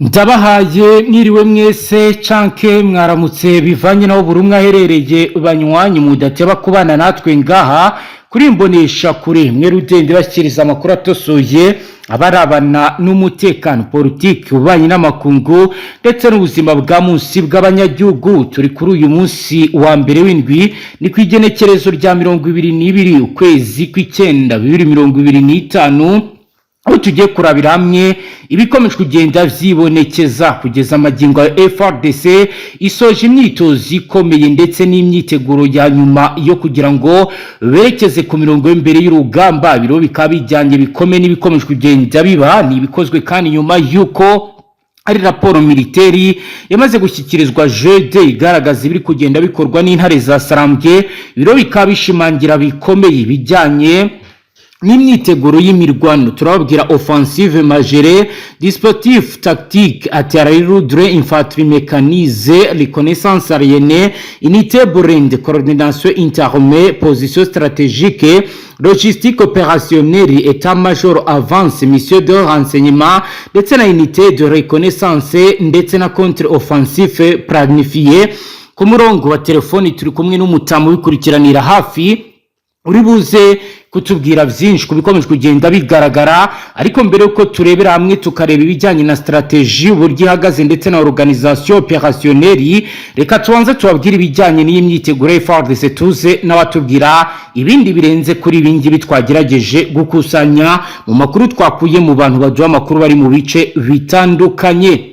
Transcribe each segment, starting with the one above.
Ndabahaye mwiriwe mwese canke mwaramutse, bivanye naho buri umwe aherereye. Banywanyi mudateba kubana natwe ngaha kuri Imbonesha Kure, mwe rudende bashyikiriza amakuru atosoye abarabana n'umutekano, politiki, ububanyi n'amakungu ndetse n'ubuzima bwa munsi bw'abanyagihugu. Turi kuri uyu munsi wa mbere w'indwi, ni ku igenekerezo rya 22 ukwezi kw'icyenda 2025, aho tugiye kurabira hamwe ibikomeje kugenda vyibonekeza kugeza amagingo ya FARDC isoje imyitozo ikomeye ndetse n'imyiteguro ya nyuma yo kugira ngo berekeze ku mirongo y'imbere y'urugamba. Biro bikaba bijyanye bikomeye n'ibikomeje kugenda biba, ni ibikozwe kandi nyuma y'uko hari raporo militaire yamaze gushyikirizwa jeudi igaragaza ibiri kugenda bikorwa n'intare za Sarambwe. Biro bikaba bishimangira bikomeye ibijyanye n'imyiteguro y'imirwano. Turababwira offensive majeure, dispositif tactique, artillerie lourde, infanterie mécanisée, reconnaissance aérienne, unité blindée, coordination interarmes, position stratégique, logistique opérationnelle, état-major avancé, mission de renseignement ndetse na unité de reconnaissance ndetse na contre offensive planifiée. Ku murongo wa telefoni turi kumwe n'umutamu ubikurikiranira hafi, uri buze kutubwira byinshi ku bikomeje kugenda bigaragara. Ariko mbere yuko turebera hamwe, tukareba ibijyanye na stratégie, uburyo ihagaze ndetse na organisation opérationnelle, reka tubanze tubabwire ibijyanye n'iyi myiteguro ya FARDC, tuze n'abatubwira ibindi birenze kuri ibi ngibi twagerageje gukusanya mu makuru twakuye mu bantu baduha amakuru bari mu bice bitandukanye.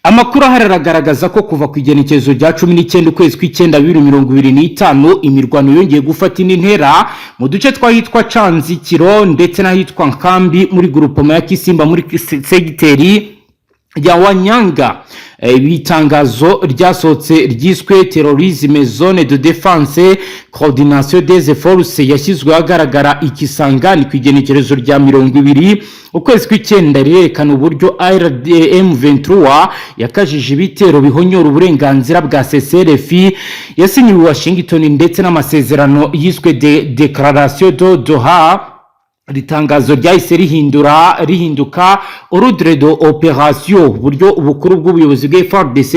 Amakuru ahari aragaragaza ko kuva ku igenekerezo rya 19 ukwezi kw'icyenda 2025, imirwano yongeye gufata indi ntera mu duce tw'ahitwa Canzikiro ndetse n'ahitwa Nkambi muri groupement ya Kisimba, muri segiteri ya Wanyanga. Itangazo ryasohotse ryiswe "Terrorisme zone de défense, coordination des forces", yashyizwe ahagaragara ikisangani ku igenekerezo rya 20 ukwezi kw'icyenda, rirerekana uburyo M23 yakajije ibitero bihonyora uburenganzira bwa CCRF yasinyiwe Washington ndetse n'amasezerano yiswe de Déclaration de Doha. Iri tangazo ryahise rihindura, rihinduka ordre d'opération, uburyo ubukuru bw'ubuyobozi bwa FARDC.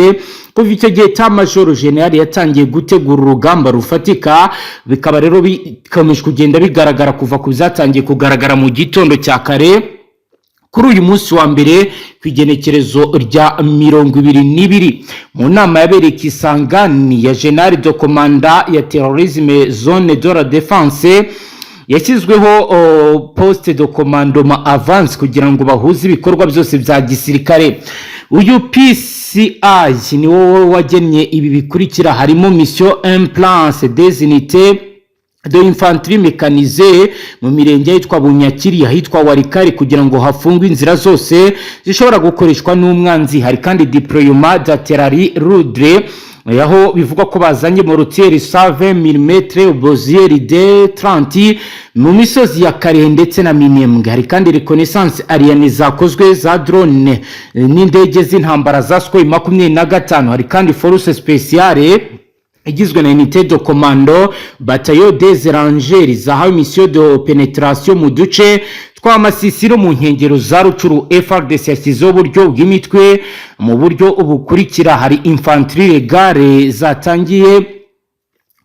Kuva icyo gihe, état major général yatangiye gutegura urugamba rufatika. Bikaba rero bikomeje kugenda bigaragara kuva ku byatangiye kugaragara mu gitondo cya kare kuri uyu munsi wa mbere ku igenekerezo rya 22, mu nama yabereye Kisangani ya général de commandant ya terrorisme zone de la défense. Yashyizweho poste de commandement avancé kugira ngo bahuze ibikorwa byose bya gisirikare. Uyu PCI ni wowe wagennye ibi bikurikira, harimo mission en place des unités de infanterie mécanisée mu mirenge ahitwa Bunyakiri, ahitwa Warikari, kugira ngo hafungwe inzira zose zishobora gukoreshwa n'umwanzi. Hari kandi déploiement d'artillerie lourde, aho bivugwa ko bazanye mortier 120 mm, obusier D30 mu misozi ya Karehe ndetse na Minembwe. Hari kandi reconnaissance aérienne zakozwe za drone n'indege z'intambara za Sukhoi 25. Hari kandi force spéciale igizwe na unité de commando, bataillon des rangers zahawe mission de pénétration mu duce twa Masisi no mu nkengero za Rutshuru. FARDC yashyizeho uburyo bw'imitwe mu buryo bukurikira: hari infanterie légère zatangiye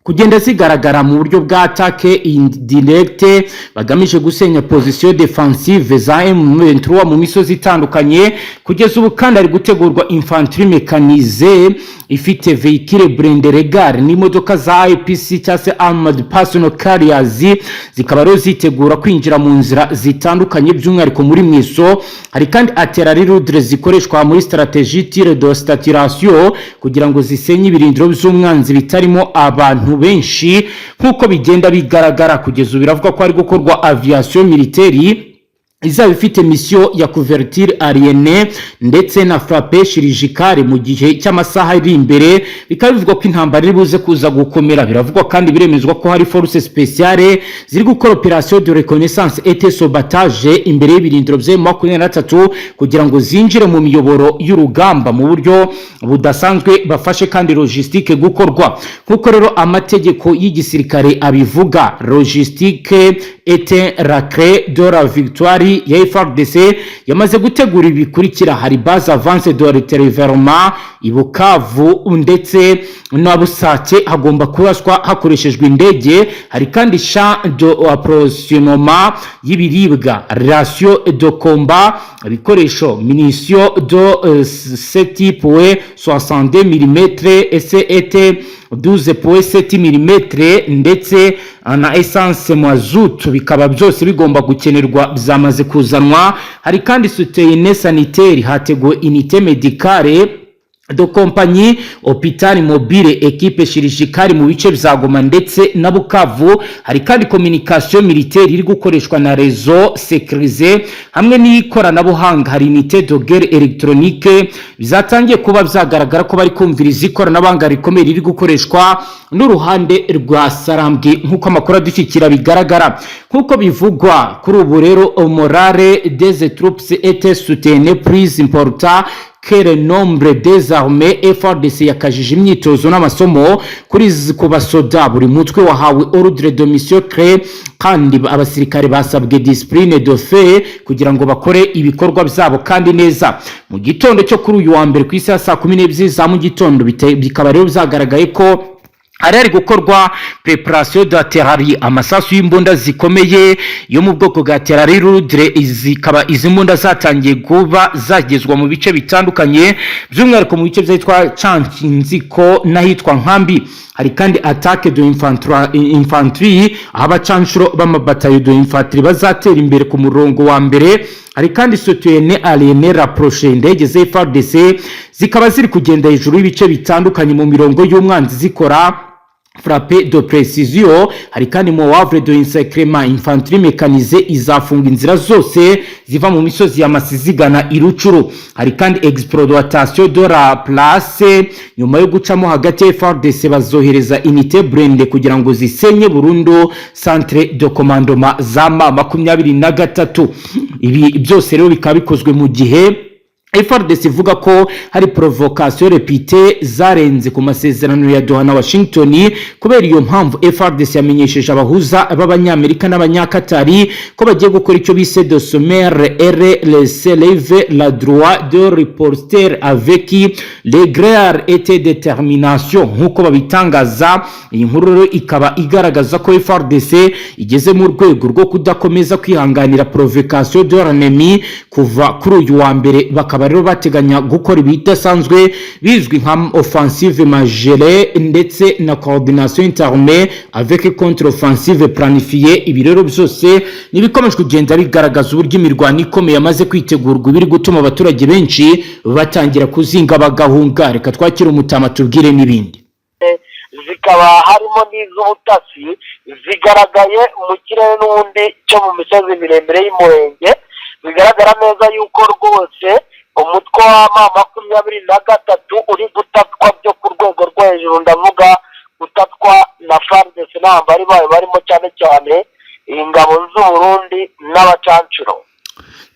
kugenda zigaragara mu buryo bwa attaque indirecte bagamije gusenya position défensive za M23 mu misozi itandukanye. Kugeza ubu kandi hari gutegurwa infanterie mécanisée ifite véhicule blindé léger n'imodoka za APC cyangwa se armored personnel carriers, zikaba rero zitegura kwinjira mu nzira zitandukanye, by'umwihariko muri Mweso. Hari kandi artillerie lourde zikoreshwa muri stratégie tir de saturation kugira ngo zisenye ibirindiro by'umwanzi bitarimo abantu benshi nk'uko bigenda bigaragara. Kugeza ubu biravuga ko hari gukorwa aviation militaire izaba ifite mission ya couverture aérienne ndetse na frappe chirurgicale mu gihe cy'amasaha ari imbere. Bikaba bivugwa ko intambara iri buze kuza gukomera. Biravugwa kandi biremezwa ko hari force spéciale ziri gukora opération de reconnaissance et sabotage imbere y'ibirindiro bya 23 kugira ngo zinjire mu miyoboro y'urugamba mu buryo budasanzwe, bafashe kandi logistique gukorwa nk'uko rero amategeko y'igisirikare abivuga. Logistique est la clé de la victoire. nabi ya FARDC yamaze gutegura ibi bikurikira: hari base avancée de l'artillerie i Bukavu ndetse na Busake, hagomba kuraswa hakoreshejwe indege. Hari kandi champ de approvisionnement y'ibiribwa, ration de combat, ibikoresho, munitions de 7.62 mm et 12.7 mm ndetse na essence, mazout, bikaba byose bigomba gukenerwa, byamaze kuzanwa. Hari kandi soutien sanitaire, hateguwe unité médicale de compagnie, hôpital mobile, équipe chirurgicale mu bice bya Goma ndetse na Bukavu. Hari kandi communication militaire iri gukoreshwa na réseau sécurisé hamwe n'ikoranabuhanga. Hari unité de guerre électronique, bizatangiye kuba byagaragara ko bari kumviriza ikoranabuhanga rikomeye riri gukoreshwa n'uruhande rwa Sarambwe, nk'uko amakuru adushyikira bigaragara. Nk'uko bivugwa kuri ubu rero, morale des troupes est soutenu, plus important que le nombre des armées. FARDC yakajije imyitozo n'amasomo kuri ku basoda. Buri mutwe wahawe ordre de mission clair, kandi abasirikare basabwe discipline de fer kugira ngo bakore ibikorwa byabo kandi neza. Mu gitondo cyo kuri uyu wa mbere, ku isaha saa 12 za mu gitondo, bikaba rero byagaragaye ko hari gukorwa préparation d'artillerie, amasasu y'imbunda zikomeye yo mu bwoko bwa artillerie lourde. Zikaba izi mbunda zatangiye kuba zagezwa mu bice bitandukanye, by'umwihariko mu bice byitwa Cankinziko n'ahitwa Nkambi. Hari kandi attaque de infanterie, aho abacanshuro b'amabatayo de infanterie bazatera imbere ku murongo wa mbere. Hari kandi soutien aérien rapproché, indege za FARDC zikaba ziri kugenda hejuru y'ibice bitandukanye mu mirongo y'umwanzi zikora frappe de précision. Hari kandi manœuvre de encerclement, infanterie mécanisée izafunga inzira zose ziva mu misozi ya Masisi zigana i Rutshuru. Hari kandi exploitation de la place, nyuma yo gucamo hagati ya FARDC bazohereza unité blindée kugira ngo zisenye burundu centre de commandement za M23. Ibi byose rero bikaba bikozwe mu gihe FARDC ivuga ko hari provocation répétée zarenze ku masezerano ya Doha na Washington. Kubera iyo mpamvu, FARDC yamenyesheje abahuza b'Abanyamerika n'Abanyakatari ko bagiye gukora icyo bise de sommaire et se le droit de riposter avec rigueur et détermination, nk'uko babitangaza. Iyi nkuru rero ikaba igaragaza ko FARDC igeze mu rwego rwo kudakomeza kwihanganira provocation de l'ennemi. Kuva kuri uyu wa mbere bakaba rero bateganya gukora ibidasanzwe bizwi nka offensive majeure ndetse na coordination interarmées avec contre offensive planifiée. Ibi rero byose ni ibikomeje kugenda bigaragaza uburyo imirwano ikomeye yamaze kwitegurwa, ibiri gutuma abaturage benshi batangira kuzinga bagahunga. Reka twakire umutama tubwire n'ibindi. Zikaba harimo n'iz'ubutasi zigaragaye mu kirere n'ubundi cyo mu misozi miremire y'Umurenge. Bigaragara neza yuko rwose umutwe wa M23 uri gutatwa byo ku rwego rwo hejuru, ndavuga gutatwa na FARDC n'abambari bayo, barimo cyane cyane ingabo z'Uburundi n'abacancuro.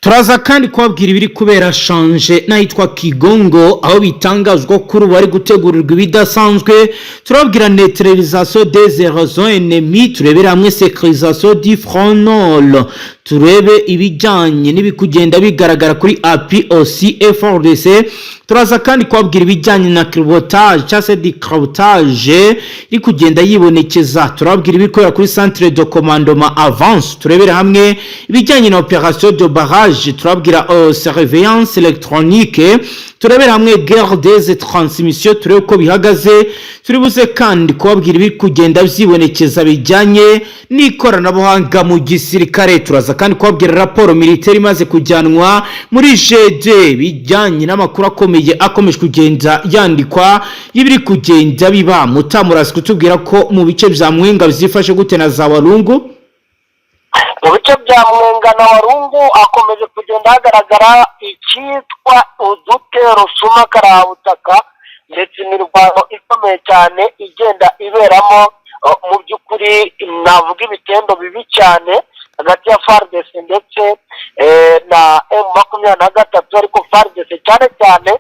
Turaza kandi kubabwira ibiri kubera Shanje n'ahitwa Kigongo, aho bitangazwa kuri ubu bari gutegurirwa ibidasanzwe. Turababwira neutralisation des réseaux ennemis, turebere hamwe sécurisation du front nord, turebe ibijyanye n'ibikugenda bigaragara kuri appui aussi FARDC. Turaza kandi kubabwira ibijyanye na cribotage cyangwa se décryptage iri kugenda yibonekeza. Turababwira ibikorera kuri centre de commandement avancé, turebere hamwe ibijyanye na opération de barrage. Turababwira surveillance électronique, turebere hamwe guerre des transmissions, turebe uko bihagaze. Turi buze kandi kubabwira ibiri kugenda byibonekeza bijyanye n'ikoranabuhanga mu gisirikare. Turaza kandi kubabwira raporo militaire imaze kujyanwa muri G2, bijyanye n'amakuru akomeye akomeje kugenda yandikwa y'ibiri kugenda biba. Mutamurasi kutubwira ko mu bice bya Mwenga byifashe gute na za Walungu? Mu bice bya Mwenga na Walungu hakomeje kugenda hagaragara icyitwa udutero suma karabutaka, ndetse imirwano ikomeye cyane igenda iberamo. Mu by'ukuri navuga ibitendo bibi cyane hagati ya FARDC ndetse na M23, ariko FARDC cyane cyane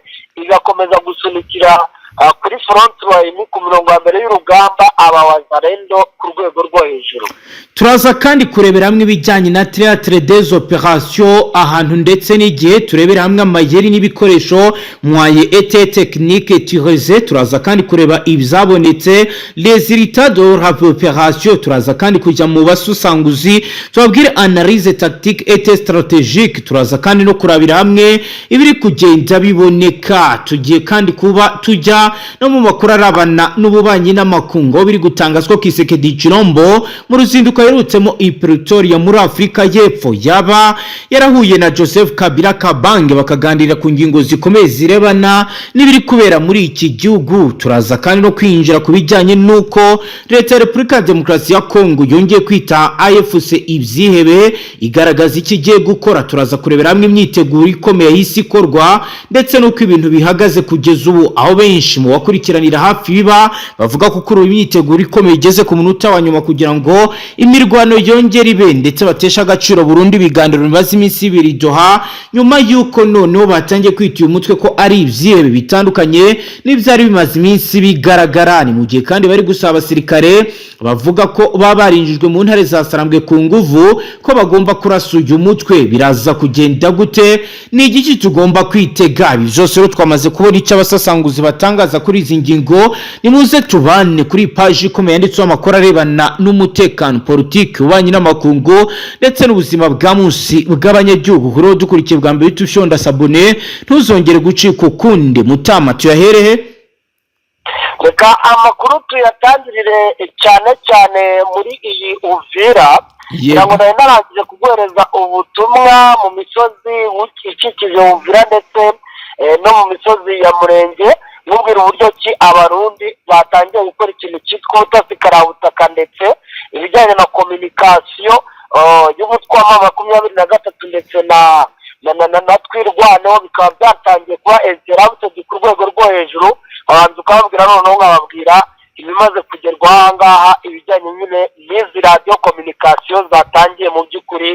igakomeza gusunikira kuri front line, ku mirongo ya mbere y'urugamba, aba Wazalendo ku rwego rwo hejuru. Turaza kandi kurebera hamwe ibijyanye na théâtre des opérations, ahantu ndetse n'igihe, turebera hamwe amayeri n'ibikoresho, moyens et techniques utilisés. Turaza kandi kureba ibyabonetse, résultats de l'opération. Turaza kandi kujya mu basusanguzi, tubabwire analyse tactique et stratégique. Turaza kandi no kurabira hamwe ibiri kugenda biboneka. Tugiye kandi kuba tujya no mu makuru arabana n'ububanyi n'amakungu, aho biri gutangazwa ko Tshisekedi Tshilombo mu ruzinduko aherutsemo i Pretoria muri Afurika y'Epfo yaba yarahuye na Joseph Kabila Kabange, bakaganira ku ngingo zikomeye zirebana n'ibiri kubera muri iki gihugu. Turaza kandi no kwinjira ku bijyanye n'uko Leta ya Repubulika ya Demokarasi ya Kongo yongeye kwita AFC ibyihebe, igaragaza icyo igiye gukora. Turaza kurebera hamwe imyiteguro ikomeye y'isi ikorwa ndetse n'uko ibintu bihagaze kugeza ubu, aho benshi mu bakurikiranira hafi biba bavuga ko kuri ubu imyiteguro ikomeye igeze ku munota wa nyuma kugira ngo imirwano yongere ibe, ndetse batesha agaciro burundu ibiganiro bimaze iminsi 2 Doha, nyuma y'uko noneho batangiye kwita uyu mutwe ko ari ibyihebe bitandukanye n'ibyari bimaze iminsi bigaragara. Ni mu gihe kandi bari gusaba abasirikare bavuga ko baba barinjijwe mu ntare za Sarambwe ku nguvu ko bagomba kurasa uyu mutwe. Biraza kugenda gute? Ni igiki tugomba kwitega? Ibi byose rero twamaze kubona icyo abasasanguzi batangaza kuri izi ngingo. Nimuze tubane kuri paji ikomeye yanditseho amakuru arebana n'umutekano, politiki, ububanyi n'amakungu ndetse n'ubuzima bwa munsi bw'abanyagihugu. Kuri wowe dukurikiye bwa mbere, uhite ushonda s'abonner, ntuzongere gucika ukundi. Mutama, tuyaherehe? Reka amakuru tuyatangirire cyane cyane muri iyi Uvira, kugira ngo nari narangije kuguhereza ubutumwa mu misozi ikikije Uvira ndetse no mu misozi ya Murenge, nkubwira uburyo ki Abarundi batangiye gukora ikintu cyitwa ubutasi karabutaka, ndetse ibijyanye na communication y'umutwe wa 23 ndetse na Twirwaneho bikaba byatangiye kuba interrupted ku rwego rwo hejuru. Abanza ukababwira, noneho nkababwira ibimaze kugerwaho aha ngaha, ibijyanye nyine n'izi radio communication zatangiye mu by'ukuri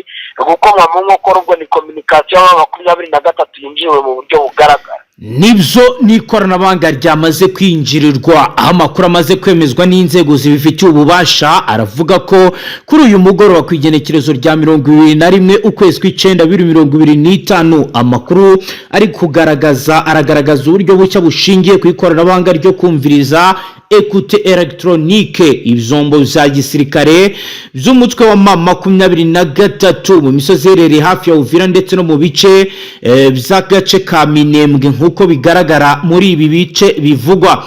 gukomwa mu nkokora. Ubwo ni communication ya 23 yinjiwe mu buryo bugaragara. Nibyo, n'ikoranabuhanga ryamaze kwinjirirwa, aho amakuru amaze kwemezwa n'inzego zibifitiye ububasha aravuga ko kuri uyu mugoroba, ku igenekerezo rya 21 ukwezi kw'icyenda 2025, amakuru ari kugaragaza aragaragaza uburyo bushya bushingiye ku ikoranabuhanga ryo kumviriza, écoute électronique, ibyombo bya gisirikare by'umutwe wa M23 mu misozi iherereye hafi ya Uvira ndetse no mu bice by'agace ka Minembwe. Nk'uko bigaragara muri ibi bice bivugwa,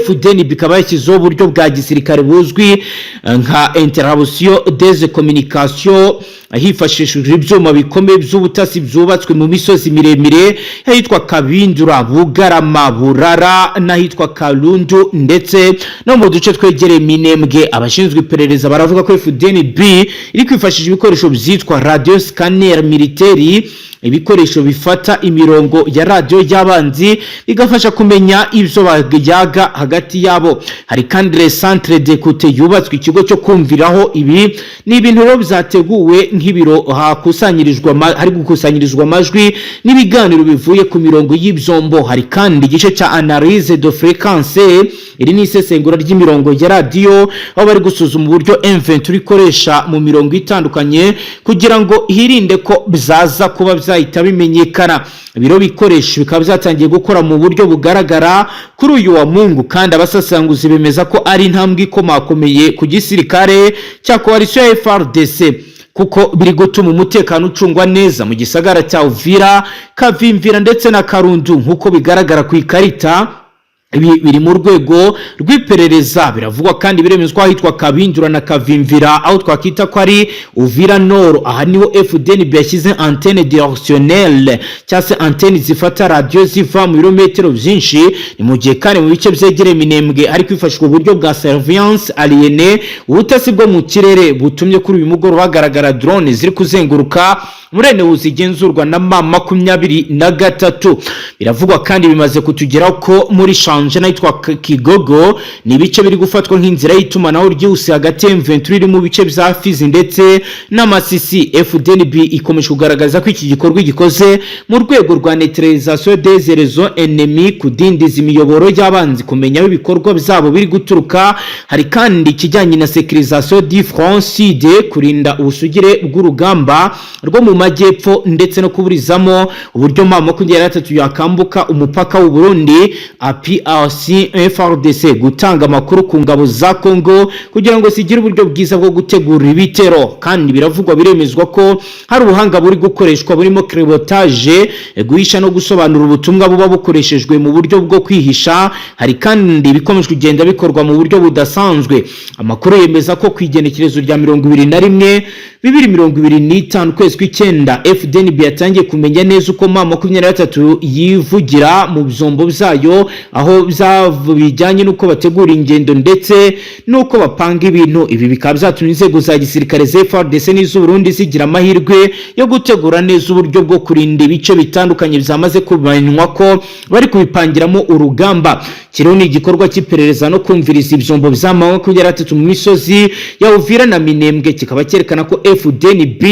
FDNB ikaba yashyizeho uburyo bwa gisirikare buzwi nka interruption des communications hifashishijwe ibyuma bikomeye by'ubutasi byubatswe mu misozi miremire ahitwa Kabindura, Bugarama, Burara n'ahitwa Karundu, ndetse no mu duce twegereye Minembwe. Abashinzwe iperereza baravuga ko FDNB iri kwifashisha ibikoresho byitwa radio scanner militaire, ibikoresho bifata imirongo ya radiyo y'abanzi bigafasha kumenya ibyo bayaga hagati yabo. Hari kandi le centre d'écoute yubatswe, ikigo cyo kumviraho. Ibi ni ibintu rero byateguwe nk'ibiro hakusanyirizwa hari gukusanyirizwa amajwi n'ibiganiro bivuye ku mirongo y'ibyombo. Hari kandi igice cya analyse de fréquence, iri ni isesengura ry'imirongo ya radiyo, aho bari gusuzuma uburyo M23 ikoresha mu mirongo itandukanye kugira ngo hirinde ko byaza kuba byahita bimenyekana. Ibiro bikoresho bikaba byatangiye gukora mu buryo bugaragara kuri uyu wa Mungu, kandi abasasanguzi bemeza ko ari intambwe ikomakomeye ku gisirikare cya coalition ya FARDC, kuko biri gutuma umutekano ucungwa neza mu gisagara cya Uvira, Kavimvira ndetse na Karundu, nk'uko bigaragara ku ikarita. Ibi biri mu rwego rw'iperereza. Biravugwa kandi biremezwa ahitwa Kabindura na Kavimvira, aho twakita ko ari Uvira Nord. Aha niho FDNB yashyize antenne directionnelle, cyangwa se antenne zifata radiyo ziva mu birometero byinshi. Ni mu gihe kandi mu bice byegereye Minembwe hari kwifashishwa uburyo bwa surveillance aérienne, ubutasi bwo mu kirere, butumye kuri uyu mugoroba hagaragara drone ziri kuzenguruka muri enewu zigenzurwa na M23. Biravugwa kandi bimaze kutugeraho ko muri chantier Kiwanja n'ahitwa Kigogo. Ni ibice biri gufatwa nk'inzira y'itumanaho ryihuse hagati ya M23 iri mu bice bya Fizi ndetse n'Amasisi. FDNB ikomeje kugaragaza ko iki gikorwa gikoze mu rwego rwa neutralisation des réseaux ennemis, kudindiza imiyoboro y'abanzi, kumenya aho ibikorwa byabo biri guturuka. Hari kandi ikijyanye na sécurisation du front sud, kurinda ubusugire bw'urugamba rwo mu majyepfo, ndetse no kuburizamo uburyo M23 yakambuka umupaka w'u Burundi. APRC FARDC gutanga amakuru ku ngabo za Congo kugira ngo zigire uburyo bwiza bwo gutegura ibitero. Kandi biravugwa, biremezwa ko hari ubuhanga buri gukoreshwa burimo cryptage, guhisha no gusobanura ubutumwa buba bukoreshejwe mu buryo bwo kwihisha. Hari kandi ibikomeje kugenda bikorwa mu buryo budasanzwe. Amakuru yemeza ko ku igenekerezo rya 21 2025, ukwezi kw'icyenda, FDNB yatangiye kumenya neza uko M23 yivugira mu byombo byayo, aho bijyanye n'uko bategura ingendo ndetse n'uko bapanga ibintu. Ibi bikaba byatumye inzego za gisirikare za FARDC n'iz'u Burundi zigira amahirwe yo gutegura neza uburyo bwo kurinda ibice bitandukanye byamaze kumenywa ko bari kubipangiramo urugamba. Kiriho ni igikorwa cy'iperereza no kumviriza ibyombo bya M23 mu misozi ya Uvira na Minembwe, kikaba cyerekana ko FDNB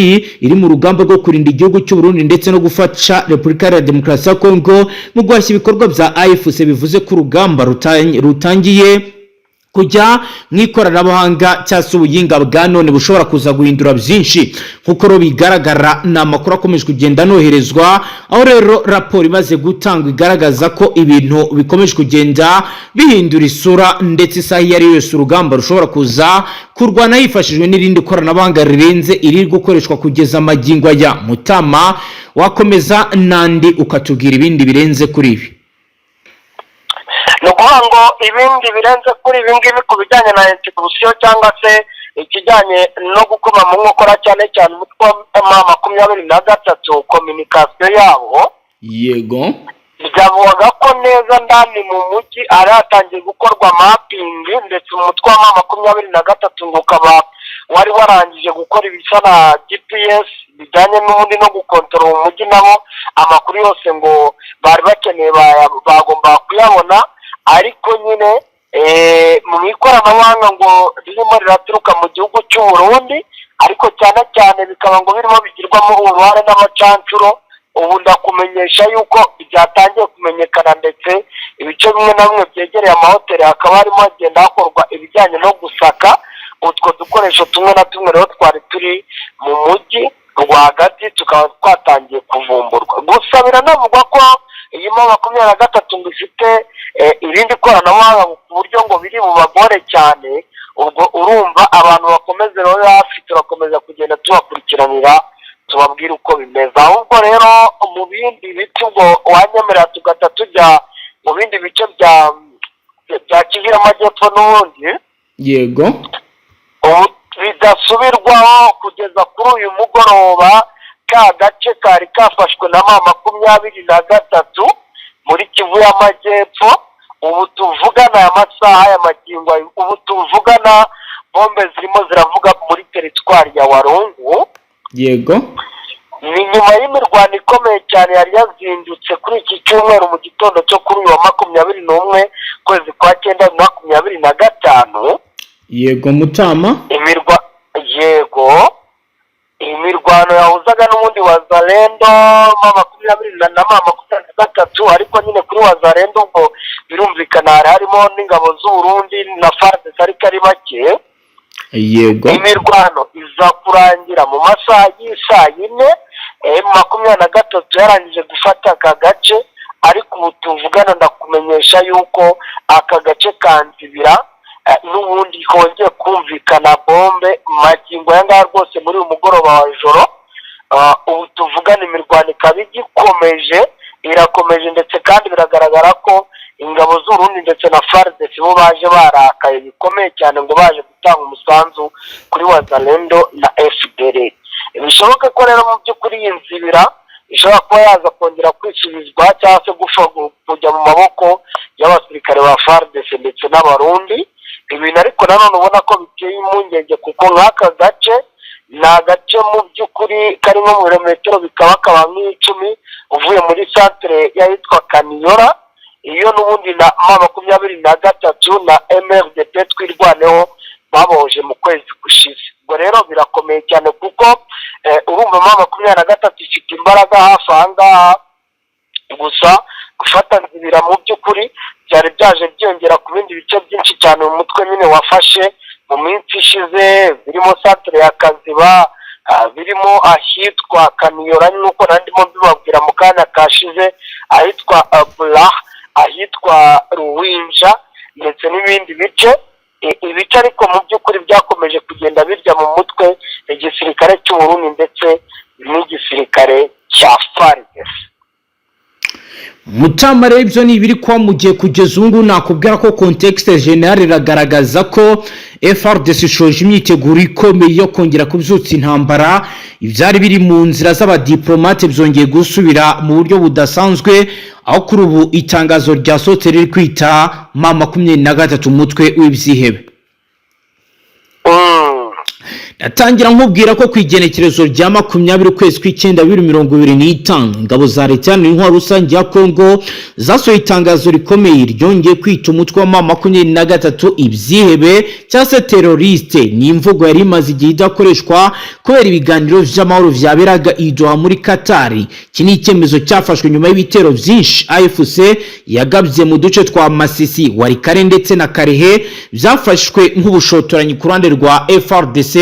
iri mu rugamba rwo kurinda igihugu cy'u Burundi ndetse no gufasha Repubulika ya Demokarasi ya Kongo mu guhashya ibikorwa bya AFC. Bivuze ko urugamba rutangiye kujya mu ikoranabuhanga cyangwa se ubuhinga bwa none bushobora kuza guhindura byinshi. Nk'uko rero bigaragara, ni amakuru akomeje kugenda anoherezwa, aho rero raporo imaze gutangwa igaragaza ko ibintu bikomeje kugenda bihindura isura, ndetse isaha iyo ari yo yose urugamba rushobora kuza kurwana hifashishijwe n'irindi koranabuhanga rirenze iriri gukoreshwa kugeza amagingo aya. Mutama, wakomeza n'andi ukatubwira ibindi birenze kuri ibi. Ni ukuvuga ngo ibindi birenze kuri ibi ngibi ku bijyanye na institution cyangwa se ikijyanye no gukoma mu nkokora cyane cyane umutwe wa M23, communication yabo, byavugaga ko neza ndani mu mujyi hari hatangiye gukorwa mapping, ndetse umutwe wa M23 ngo ukaba wari warangije gukora ibisa na GPS bijyanye n'ubundi no gukontorora umujyi. Nabo amakuru yose ngo bari bakeneye bagomba kuyabona, ariko nyine mu ikoranabuhanga ngo ririmo riraturuka mu gihugu cy'u Burundi, ariko cyane cyane bikaba ngo birimo bigirwamo uruhare n'abacancuro. Ubu ndakumenyesha yuko byatangiye kumenyekana, ndetse ibice bimwe na bimwe byegereye amahoteli hakaba harimo hagenda hakorwa ibijyanye no gusaka utwo dukoresho tumwe na tumwe. Rero twari turi mu mujyi rwagati tukaba twatangiye kuvumburwa. Gusa biranavugwa ko iyi M23 ngo ifite irindi koranabuhanga ku buryo ngo biri bubagore cyane. Ubwo urumva abantu bakomeze rero hafi, turakomeza kugenda tubakurikiranira, tubabwire uko bimeze. Ahubwo rero mu bindi bice, ubwo wanyemerera tugahita tujya mu bindi bice bya Kivu y'Amajyepfo n'ubundi. Yego. Ubu bidasubirwaho, kugeza kuri uyu mugoroba, ka gace kari kafashwe na M23 muri Kivu y'Amajyepfo, ubu tuvugana aya masaha ya magingo aya, ubu tuvugana bombe zirimo ziravuga muri teritwari ya Warungu. Ni nyuma y'imirwano ikomeye cyane yari yazindutse kuri iki cyumweru mu gitondo cyo kuri uyu wa 21 kwezi kwa cyenda 2025. Yego, Mutama. Yego, imirwano yahuzaga n'ubundi Wazalendo 20 na M23, ariko nyine kuri Wazalendo ubwo birumvikana hari harimo n'ingabo z'Uburundi na FARDC, ariko ari bake. Imirwano iza kurangira mu masaha y'isaa yine, M23 yarangije gufata aka gace. Ariko ubu tuvugana ndakumenyesha yuko aka gace ka Nzibira n'ubundi kongeye kumvikana bombe magingo aya ngaya rwose muri uyu mugoroba wa joro. Ubu tuvugana imirwano ikaba igikomeje, irakomeje, ndetse kandi biragaragara ko ingabo z'Urundi ndetse na FARDC bo baje barakaye bikomeye cyane, ngo baje gutanga umusanzu kuri Wazalendo na FDLR. Bishoboke ko rero mu by'ukuri iyi Nzibira ishobora kuba yaza kongera kwisubizwa cyangwa se kujya mu maboko y'abasirikare ba FARDC ndetse n'Abarundi. Ibintu ariko nanone ubona ko biteye impungenge, kuko nk'aka gace ni agace mu by'ukuri kari nko mu birometero bikaba kaba nk'icumi uvuye muri santere y'ahitwa Kaniyora. Iyo n'ubundi na M23 na MRDP Twirwaneho babohoje mu kwezi gushize. Ubwo rero birakomeye cyane, kuko urumva M23 ifite imbaraga hafi aha ngaha. Gusa gufata Nzibira mu by'ukuri byari byaje byiyongera ku bindi bice byinshi cyane mu mutwe nyine wafashe mu minsi ishize, birimo centre ya Kaziba, birimo ahitwa Kaniyora, nk'uko nandimo mbibabwira mu kanya kashize, ahitwa Bura, ahitwa Ruwinja, ndetse n'ibindi bice. Ibice ariko mu by'ukuri byakomeje kugenda birya mu mutwe igisirikare cy'Uburundi ndetse n'igisirikare cya FARDC. Mutama, rero ibyo ni ibiri kuba mu gihe kugeza ubu ngubu nakubwira ko contexte général iragaragaza ko FARDC ishoje imyiteguro ikomeye yo kongera kubyutsa intambara. Ibyari biri mu nzira z'abadiplomate byongeye gusubira mu buryo budasanzwe, aho kuri ubu itangazo ryasohotse riri kwita M23 umutwe w'ibyihebe. Natangira nkubwira ko ku igenekerezo rya 20 ukwezi kw'icyenda 2025, ingabo za Leta Iharanira Intwaro Rusange ya Kongo zasohoye itangazo rikomeye ryongeye kwita umutwe wa M23 ibyihebe cyangwa se terroriste. Ni imvugo yari imaze igihe idakoreshwa kubera ibiganiro vy'amahoro vyaberaga i Doha muri Katari. Iki ni icyemezo cyafashwe nyuma y'ibitero byinshi AFC yagabye mu duce twa Masisi, Walikale ndetse na Kalehe, byafashwe nk'ubushotoranyi ku ruhande rwa FARDC,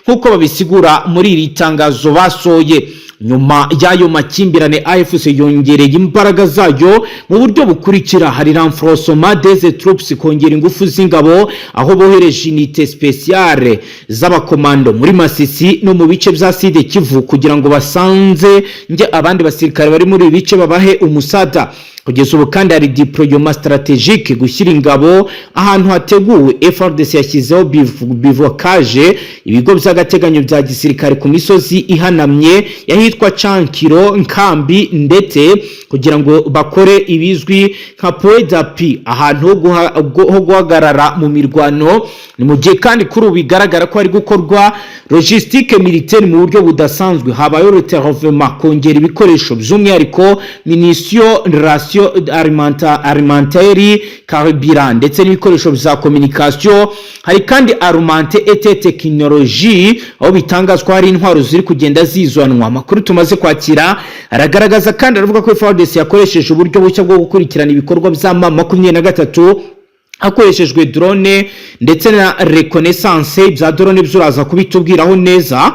nk'uko babisigura muri iri tangazo basohoye. Nyuma y'ayo makimbirane, AFC yongereye imbaraga zayo mu buryo bukurikira: hari renforcement des troupes, kongera ingufu z'ingabo, aho bohereje unité spéciale z'abakomando muri Masisi no mu bice bya Sud Kivu kugira ngo basanze nge abandi basirikare bari muri ibi bice, babahe umusada. Kugeza ubu kandi hari déploiement stratégique, gushyira ingabo ahantu hateguwe. FARDC yashyizeho bivouacs, ibigo by'agateganyo bya gisirikare ku misozi ihanamye yahitwa Chankiro, Nkambi, ndetse kugira ngo bakore ibizwi nka point d'appui, ahantu ho guhagarara mu mirwano. Ni mu gihe kandi kuri ubu bigaragara ko hari gukorwa logistique militaire mu buryo budasanzwe. Habayeho retervement, kongera ibikoresho, by'umwihariko munition, ration alimentaire, carburant ndetse n'ibikoresho bya communication. Hari kandi armement et technologie, aho bitangazwa hari intwaro ziri kugenda zizanwa. Amakuru tumaze kwakira aragaragaza kandi, aravuga ko FARDC yakoresheje uburyo bushya bwo gukurikirana ibikorwa bya M23 hakoreshejwe drone ndetse na reconnaissance. Bya drone byo uraza kubitubwiraho neza,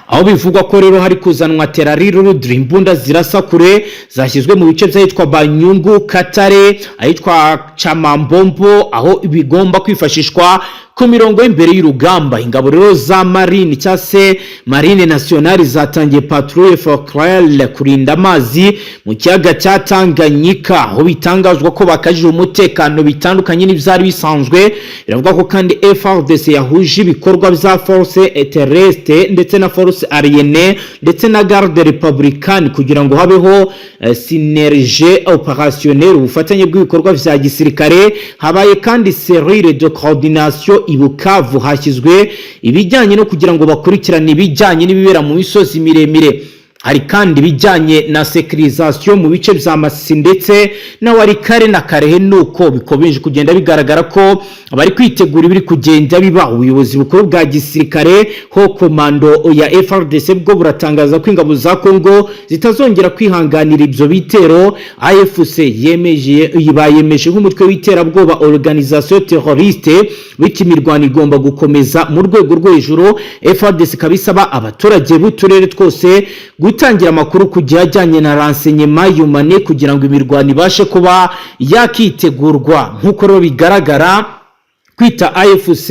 aho bivugwa ko rero hari kuzanwa terari rudri, imbunda zirasa kure, zashyizwe mu bice by'ahitwa Banyungu, Katare, ahitwa Chamambombo, aho bigomba kwifashishwa ku mirongo y'imbere y'urugamba. Ingabo rero za marine cyangwa se Marine nationale zatangiye patrouille fluviale, kurinda amazi mu kiyaga cya Tanganyika, aho bitangazwa ko bakajije umutekano bitandukanye n'ibyari bisanzwe. Biravuga ko kandi FARDC yahuje ibikorwa bya force terrestre ndetse na force aérienne ndetse na garde républicaine kugira ngo habeho synergie opérationnelle, ubufatanye bw'ibikorwa vya gisirikare. Habaye kandi cellule de coordination i Bukavu, hashyizwe ibijyanye no kugira ngo bakurikirane ibijyanye n'ibibera mu misozi miremire. Hari kandi ibijyanye na sécurisation mu bice bya Masisi ndetse na Walikale na Kalehe. Nuko bikomeje kugenda bigaragara ko bari kwitegura ibiri kugenda biba. Ubuyobozi bukuru bwa gisirikare haut commandement ya FARDC bwo buratangaza ko ingabo za Congo zitazongera kwihanganira ibyo bitero. AFC yemeje, bayemeje nk'umutwe w'iterabwoba, organisation terroriste, bityo imirwano igomba gukomeza mu rwego rwo hejuru. FARDC ikaba isaba abaturage b'uturere twose gutangira amakuru ku gihe ajyanye na renseignement humain kugira ngo imirwano ibashe kuba yakitegurwa. Nk'uko rero bigaragara, kwita AFC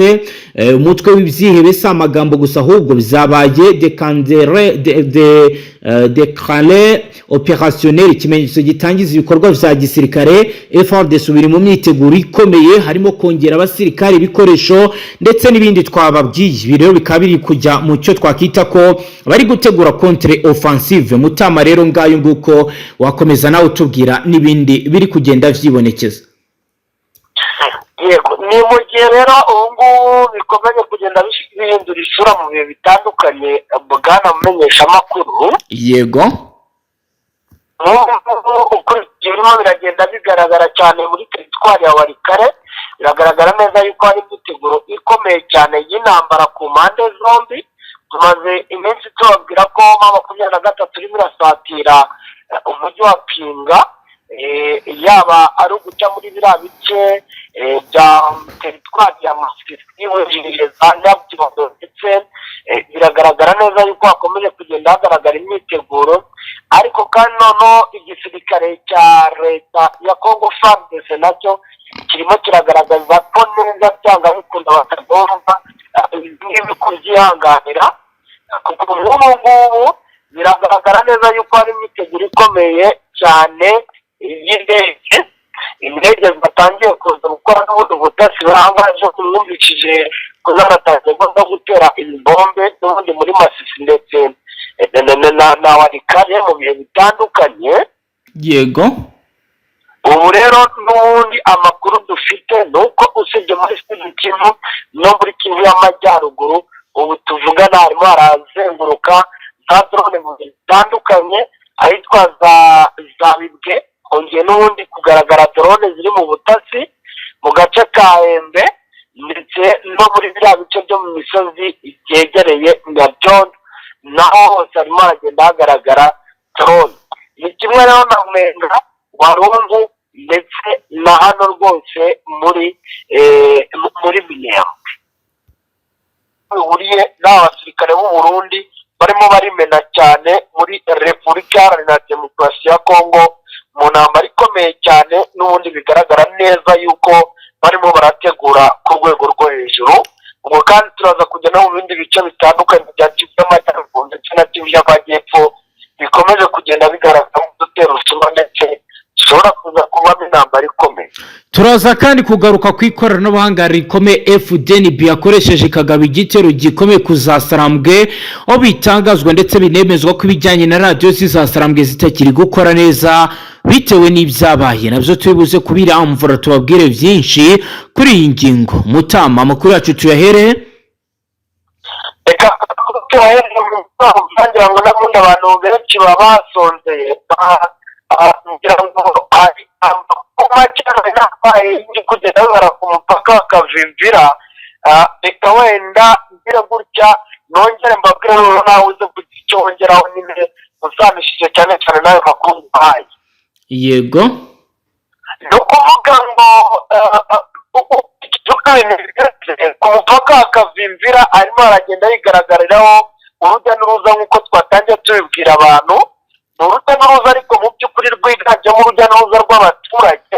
umutwe w'ibyihebe si amagambo gusa, ahubwo byabaye dekandere de déclencheur opérationnel, ikimenyetso gitangiza ibikorwa vya gisirikare. FARDC biri mu myiteguro ikomeye, harimo kongera abasirikare, ibikoresho ndetse n'ibindi twababwiye. Ibi rero bikaba biri kujya mu cyo twakita ko bari gutegura contre offensive. Mutama, rero ngayo nguko, wakomeza nawe utubwira n'ibindi biri kugenda vyibonekeza. Yego, ni mu gihe rero ubu ngubu bikomeje kugenda bihindura isura mu bihe bitandukanye, bwana mumenyeshamakuru. Yego. Nk'ubu ukurikije birimo biragenda bigaragara cyane muri teritwari ya Walikale, biragaragara neza yuko hari imyiteguro ikomeye cyane y'intambara ku mpande zombi. Tumaze iminsi tubabwira ko M23 irimo irasatira umujyi wa Pinga, yaba ari uguca muri biriya bice bya teritwari ya Masisi winjiriye za Nyabyondo, ndetse biragaragara neza yuko hakomeje kugenda hagaragara imyiteguro. Ariko kandi noneho igisirikare cya leta ya Congo FARDC nacyo kirimo kiragaragaza ko neza byanga bikunda batagomba ibi kubyihanganira, kuko nk'ubu ngubu biragaragara neza yuko hari imyiteguro ikomeye cyane y'indege. Indege zatangiye kuza gukora n'ubundi butasi burangaje, mwumvishije ko zanatangiye no gutera ibibombe n'ubundi muri Masisi ndetse na Walikale mu bihe bitandukanye. Ubu rero n'ubundi amakuru dufite ni uko usibye muri Sud Kivu no muri Kivu y'Amajyaruguru, ubu tuvugana harimo harazenguruka za drone mu bihe bitandukanye ahitwa za Bibwe. Hongeye n'ubundi kugaragara drone ziri mu butasi mu gace ka Embe ndetse no muri biriya bice byo mu misozi byegereye Nyabyondo, naho hose harimo haragenda hagaragara drone. Ni kimwe rero na Mwenga, Warungu ndetse na hano rwose muri Minembwe bihuriye n'aba basirikare b'u Burundi barimo barimena cyane muri Repubulika Iharanira Demokarasi ya Kongo mu ntambara ikomeye cyane. N'ubundi bigaragara neza yuko barimo barategura ku rwego rwo hejuru. Ubwo kandi turaza kujya no mu bindi bice bitandukanye bya Kivu y'Amajyaruguru ndetse na Kivu y'Amajyepfo bikomeje kugenda bigaragara udutero rusuma ndetse dushobora kuza kubamo intambara ikomeye. Turaza kandi kugaruka ku ikoranabuhanga rikomeye FDNB yakoresheje ikagaba igitero gikomeye ku za Sarambwe, aho bitangazwa ndetse binemezwa ko ibijyanye na radiyo z'iza Sarambwe zitakiri gukora neza bitewe n'ibyabaye. Nabyo turi buze kubiramvura, tubabwire byinshi kuri iyi ngingo. Mutama, amakuru yacu tuyahere. Reka tuyahere ngira ngo n'ubundi abantu benshi baba basonzeye, ngira ngo hari amakuru make n'abaye iri kugenda bibara ku mupaka bakavimvira. Reka wenda ngire gutya nongere mbabwire, noneho nawe uze kugira icyo wongeraho nyine usanishije cyane cyane n'ayo makuru nguhaye. Ni ukuvuga ngo ku mupaka wa Kavimvira arimo aragenda yigaragariraho urujya n'uruza nk'uko twatangiye tubibwira abantu. Ni urujya n'uruza ariko mu by'ukuri rwiganjemo urujya n'uruza rw'abaturage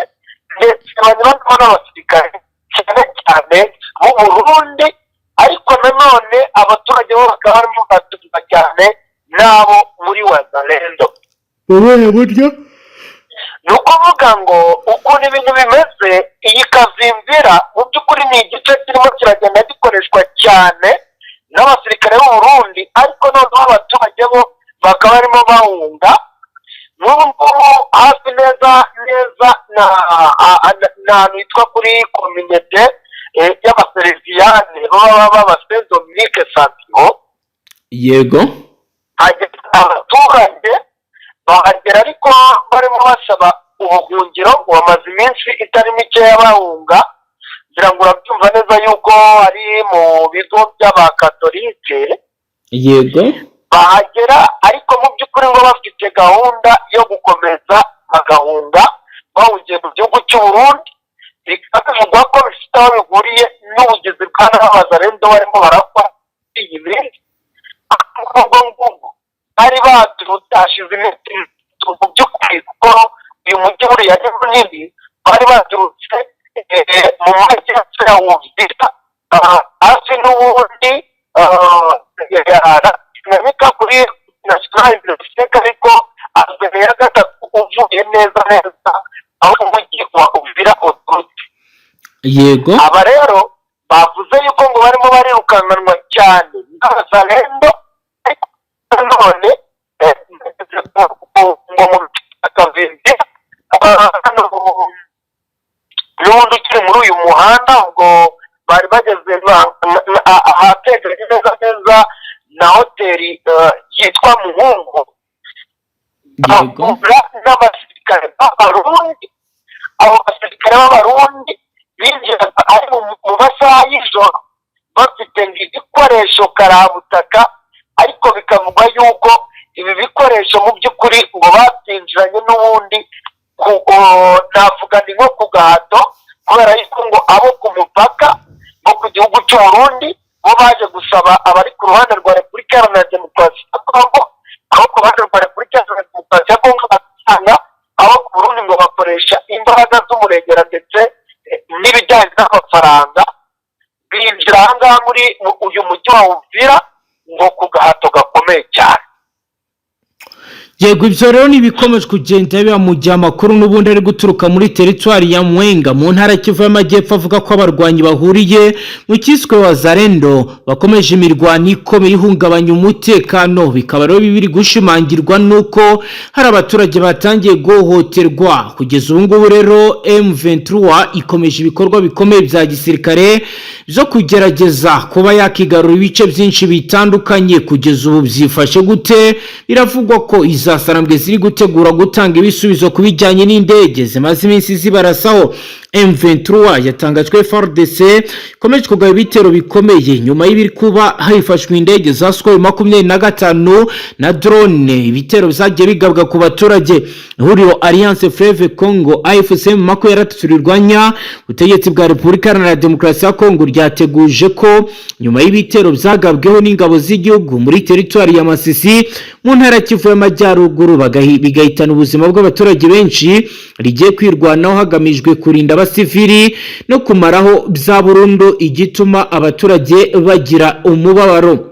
ndetse banyuramo n'abasirikare cyane cyane b'u Burundi, ariko nanone abaturage bo bakaba barimo baraturwa cyane n'abo muri Wazalendo. Ubuhe buryo? Ni ukuvuga ngo ukuntu ibintu bimeze, iyi Kavimvira mu by'ukuri ni igice kirimo kiragenda gikoreshwa cyane n'abasirikare b'u Burundi, ariko noneho abaturage bo bakaba barimo bahunga. N'ubu ngubu hafi neza neza na ahantu hitwa kuri communauté y'Abaseriviyane baba baba Saint Dominique Savio. Hagera abaturage, bahagera ariko barimo basaba ubuhungiro ngo bamaze iminsi itari mikeya bahunga. Ngira ngo urabyumva neza yuko ari mu bigo by'abakatolike. Bahagera ariko mu by'ukuri ngo bafite gahunda yo gukomeza bagahunga bahungiye mu gihugu cy'u Burundi. Bikaba bivugwa ko bifite aho bihuriye n'ubugizi bwa nabi Abazalendo barimo barakora iyi minsi. Ubwo ngubwo bari baturutse hashize iminsi mu by'ukuri, kuko uyu mujyi buriya ni munini, bari baturutse mu majyepfo ya Uvira, hafi n'ubundi ya kuri National University, ariko mbere ya gatatu uvuye neza neza aho umujyi wa Uvira uturutse. Aba rero bavuze yuko ngo barimo barirukananwa cyane n'Abazalendo, ariko none ngo mu Kavimbi hano n'ubundi ukiri muri uyu muhanda, ubwo bari bageze ahategeranye neza neza na hoteli yitwa Muhungu. Bahura n'abasirikare b'Abarundi. Abo basirikare b'Abarundi binjiraga ari mu masaha y'ijoro, bafite ngo ibikoresho karabutaka, ariko bikavugwa yuko ibi bikoresho mu by'ukuri ngo babyinjiranye n'ubundi navuga ni nko ku gahato, kubera yuko ngo abo ku mupaka bo ku gihugu cy'u Burundi bo baje gusaba abari ku ruhande rwa Repubulika Iharanira Demokarasi ya Kongo. Abo ku ruhande rwa Repubulika Iharanira Demokarasi ya Kongo basanga abo ku Burundi ngo bakoresha imbaraga z'umurengera ndetse n'ibijyanye n'amafaranga, binjira aha ngaha muri uyu mujyi wa Uvira ngo ku gahato gakomeye cyane. Yego, ibyo rero ni ibikomeje kugenda biba mu gihe amakuru n'ubundi ari guturuka muri teritwari ya Mwenga mu ntara Kivu y'Amajyepfo avuga ko abarwanyi bahuriye mu kiswe Wazalendo bakomeje imirwano ikomeye ihungabanya umutekano. Bikaba rero biri gushimangirwa n'uko hari abaturage batangiye guhohoterwa. Kugeza ubu ngubu rero M23 ikomeje ibikorwa bikomeye bya gisirikare byo kugerageza kuba yakigarura ibice byinshi bitandukanye. Kugeza ubu byifashe gute? Biravugwa ko izasarambwe ziri gutegura gutanga ibisubizo ku bijyanye n'indege zimaze iminsi zibarasaho. M23 yatangajwe FARDC ikomeje kugaba ibitero bikomeye nyuma y'ibiri kuba hifashwe indege za Sukhoi 25 na drone, ibitero byagiye bigabwa ku baturage. Ihuriro Alliance Fleuve Congo AFC M23 rirwanya ubutegetsi bwa Repubulika Iharanira Demokarasi ya Congo ryateguje ko nyuma y'ibitero byagabweho n'ingabo z'igihugu muri teritwari ya Masisi mu ntara Kivu y'Amajyaruguru, bigahitana ubuzima bw'abaturage benshi, rigiye kwirwanaho hagamijwe kurinda abasivili no kumaraho bya burundu igituma abaturage bagira umubabaro.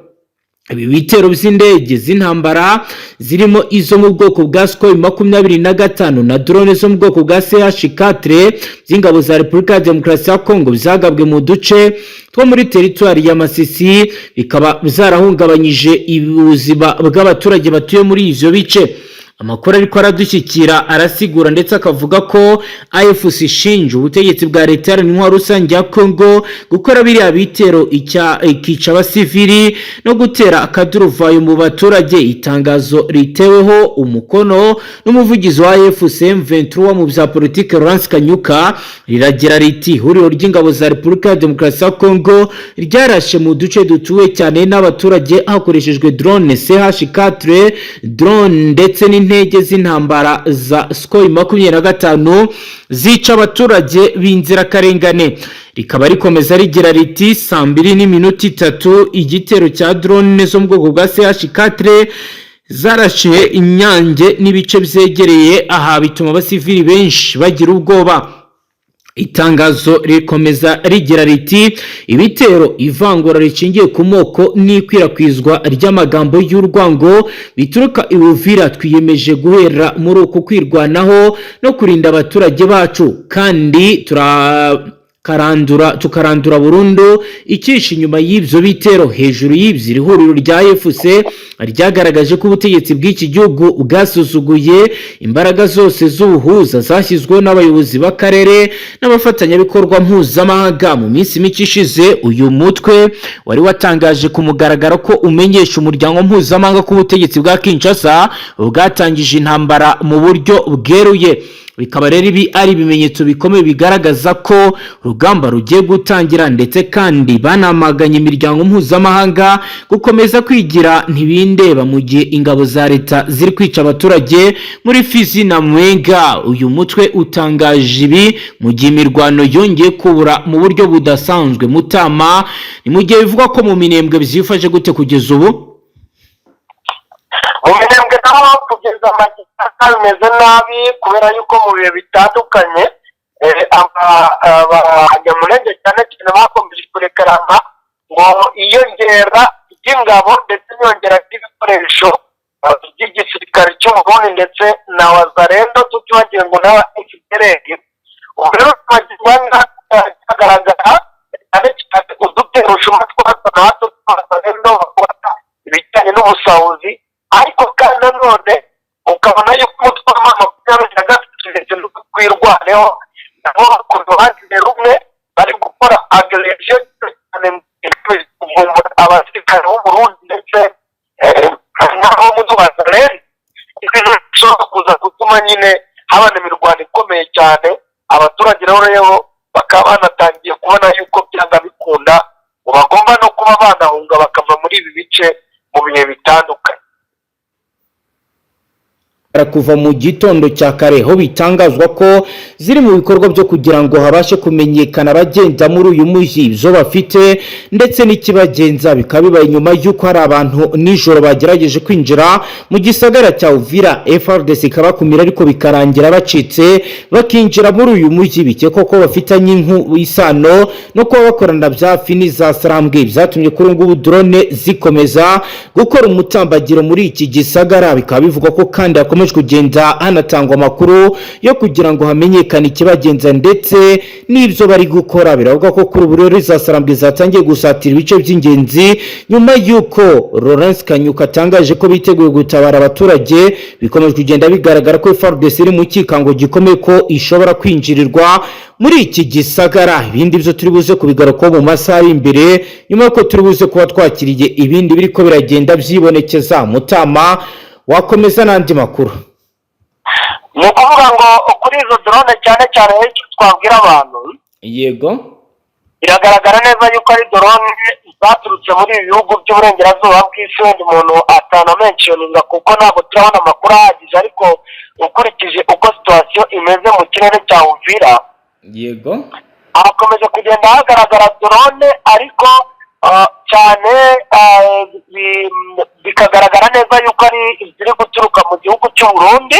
Ibi bitero by'indege z'intambara zirimo izo mu bwoko bwa Sukhoi 25 na drone zo mu bwoko bwa CH4 by'ingabo za Repubulika ya Demokarasi ya Kongo byagabwe mu duce two muri teritwari ya Masisi, bikaba byarahungabanyije ubuzima bw'abaturage batuye muri ivyo bice. Amakuru ariko aradushyikira arasigura ndetse akavuga ko AFC ishinja ubutegetsi bwa Leta Iharanira Intwaro Rusange ya Congo gukora biriya bitero, ikica abasivili no gutera akaduruvayo mu baturage. Itangazo riteweho umukono n'umuvugizi wa AFC M23 mu bya politike, Lawrence Kanyuka, riragira riti: "Ihuriro ry'ingabo za Repubulika ya Demokarasi ya Congo ryarashe mu duce dutuwe cyane n'abaturage hakoreshejwe drone CH4 drone ndetse n'indege z'intambara za Sukhoi 25, zica abaturage b'inzirakarengane." Rikaba rikomeza rigira riti: "Saa 2:03 igitero cya drone zo mu bwoko bwa CH4 zarashe Inyange n'ibice byegereye aha, bituma abasivili benshi bagira ubwoba." Itangazo rikomeza rigira riti: "Ibitero, ivangura rishingiye ku moko n'ikwirakwizwa ry'amagambo y'urwango bituruka i Uvira, twiyemeje guhera muri uku kwirwanaho no kurinda abaturage bacu, kandi tukarandura burundu icyishe inyuma y'ibyo bitero." Hejuru y'ibyo, iri huriro rya AFC ryagaragaje ko ubutegetsi bw'iki gihugu bwasuzuguye imbaraga zose z'ubuhuza zashyizweho n'abayobozi b'akarere n'abafatanyabikorwa mpuzamahanga. Mu minsi mike ishize, uyu mutwe wari watangaje ku mugaragaro ko umenyesha umuryango mpuzamahanga ko ubutegetsi bwa Kinshasa bwatangije intambara mu buryo bweruye. Bikaba rero ibi ari ibimenyetso bikomeye bigaragaza ko urugamba rugiye gutangira, ndetse kandi banamaganye imiryango mpuzamahanga gukomeza kwigira ntibindeba mu gihe ingabo za leta ziri kwica abaturage muri Fizi na Mwenga. Uyu mutwe utangaje ibi mu gihe imirwano yongeye kubura mu buryo budasanzwe Mutama. Ni mu gihe bivugwa ko mu Minembwe byifashe gute kugeza ubu? Mu Minembwe naho kugeza amagingo bimeze nabi, kubera yuko mu bihe bitandukanye Abanyamulenge cyane cyane bakomeje kurekarama ngo iyongera ry'ingabo ndetse n'iyongera ry'ibikoresho by'igisirikare cy'u Burundi ndetse na Wazalendo, tutibagiwe ngo n'aba FDLR. Ubu rero hagaragara cyane cyane uduterushuma twa hato na hato tw'Abazalendo bakora ibijyanye n'ubusahuzi, ariko kandi nanone ukabona yuko umutwe wa 23 ndetse Twirwaneho nabo ku ruhande rumwe bari gukora agression cyane, kuvumbura abasirikare b'u Burundi ndetse n'abo muri Wazalendo. Ibintu bishobora cyane. Abaturage rero bakaba banatangiye kubona yuko byanga bikunda ngo bagomba no kuba banahunga bakava muri ibi bice mu bihe bitandukanye. Kuva mu gitondo cya kare ho bitangazwa ko ziri mu bikorwa byo kugira ngo habashe kumenyekana abagenda muri uyu mujyi, ibyo bafite ndetse n'ikibagenza. Bikaba bibaye nyuma y'uko hari abantu nijoro bagerageje kwinjira mu gisagara cya Uvira, FARDC ikabakumira, ariko bikarangira bacitse bakinjira muri uyu mujyi. Bikekwa ko bafitanye isano no kuba bakorana bya hafi n'iza Sarambwe. Byatumye kuri ubu ngubu drone zikomeza gukora umutambagiro muri iki gisagara. Bikaba bivugwa ko kandi hakomeje kugenda hanatangwa amakuru yo kugira ngo hamenyekane ikibagenza ndetse n'ibyo bari gukora. Biravuga ko kuri ubu rero iza Sarambwe zatangiye gusatira ibice by'ingenzi nyuma y'uko Lawrence Kanyuka atangaje ko biteguye gutabara abaturage. Bikomeje kugenda bigaragara ko FARDC iri mu cyikango gikomeye ko ishobora kwinjirirwa muri iki gisagara. Ibindi byo turi buze kubigarukaho mu masaha ari imbere, nyuma y'uko turi buze kuba twakiriye ibindi biriko biragenda byibonekeza. Mutama, wakomeza n'andi makuru. Ni ukuvuga ngo kuri izo drone cyane cyane, icyo twabwira abantu, biragaragara neza yuko ari drone zaturutse muri ibi bihugu by'uburengerazuba bw'isi. Wenda umuntu atanamentioninga kuko ntabwo turabona amakuru ahagije, ariko ukurikije uko situation imeze mu kirere cya Uvira, hakomeje kugenda hagaragara drone, ariko cyane bikagaragara neza yuko ari iziri guturuka mu gihugu cy'u Burundi.